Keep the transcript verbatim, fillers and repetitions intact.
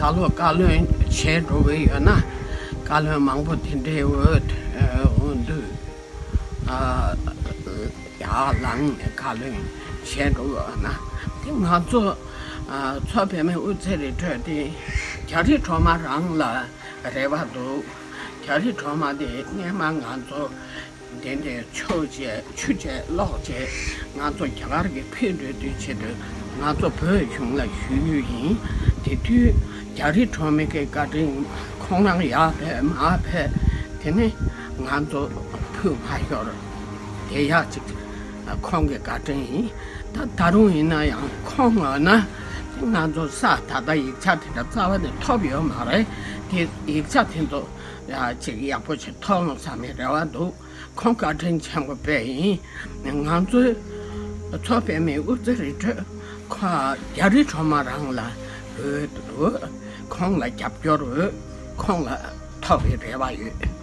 ལ་ལོ་བཀའ་བློན་བྱས་འགྲོ་གི་ཡོད་ན། བཀའ་བློན་མང་པོ་དེ་འདྲའི་འོས་འོས་བསྡུ། ཨ། ཡར་ལངས་ནས་བཀའ་བློན་བྱས་འགྲོ་གི་ཡོད་ན། དེ་ང་ཚོ་ཨ་མཚོ་པདྨའི་དབུ་རྩེ་རི་ཁྲོད་དེ་རྒྱ་རི་གྲོ་མ་རང་ལ་རེ་བ་འདུག་རྒྱ་རི་གྲོ་མ་དེ་སྔས་མ་ང་ཚོ་དེ་འདྲའི་ཆུ་བཅད་ཆུ་བཅད་གློག་བཅད་ང་ཚོ་རྒྱ་གར་གྱི་ཕེབས་འགྲོ་དུས་ཆེད་དུ་ང་ཚོ་བོད་གཞུང་ལ་ཞུས་ཡོད་ཡིན། དེ་དུས་རྒྱ་རི་གྲོ་མ་གི་བཀའ་དྲིན། ཁོང་རང་ཡར་ཕེབས་མར་ཕེབས། དེ་ནས་ང་ཚོ་ཕུད་མ་ཤོར། དེ་ཡག་ཅིག་ཁོང་གི་བཀའ་དྲིན་ཡིན། ད་ད་རུང་ཡིན་ན་ཡང་ཁོང་ངོ་ན་ང་ཚོ་ས་ད་ལྟ་ཡིག་ཆ་དེ་འདྲ་རྩ་བ་ནས་ཐོབ་ཡོད་མ་རེད། དེ་ཡིག་ཆ་དེ་ཚོ་ཡ་ཅིག་ཡག་པོ་ཞིག་ཐོབ་ཡོང་བསམ་པའི་རེ་བ་འདུག་ཁོང་བཀའ་དྲིན་ཆེན་པོ་དཔེ་ཡིན། ང་ཚོའི་མཚོ་པདྨའི་དབུ་རྩེ་རི་ཁྲོད་ཁོ་རྒྱ་རི་གྲོ་མ་རང་ལ་འོས་འདུག་ཁོང་ལ་རྒྱབ་སྐྱོར་འོས་ཁོང་ལ་ཐོབ་པའི་རེ་བ་ཡོད།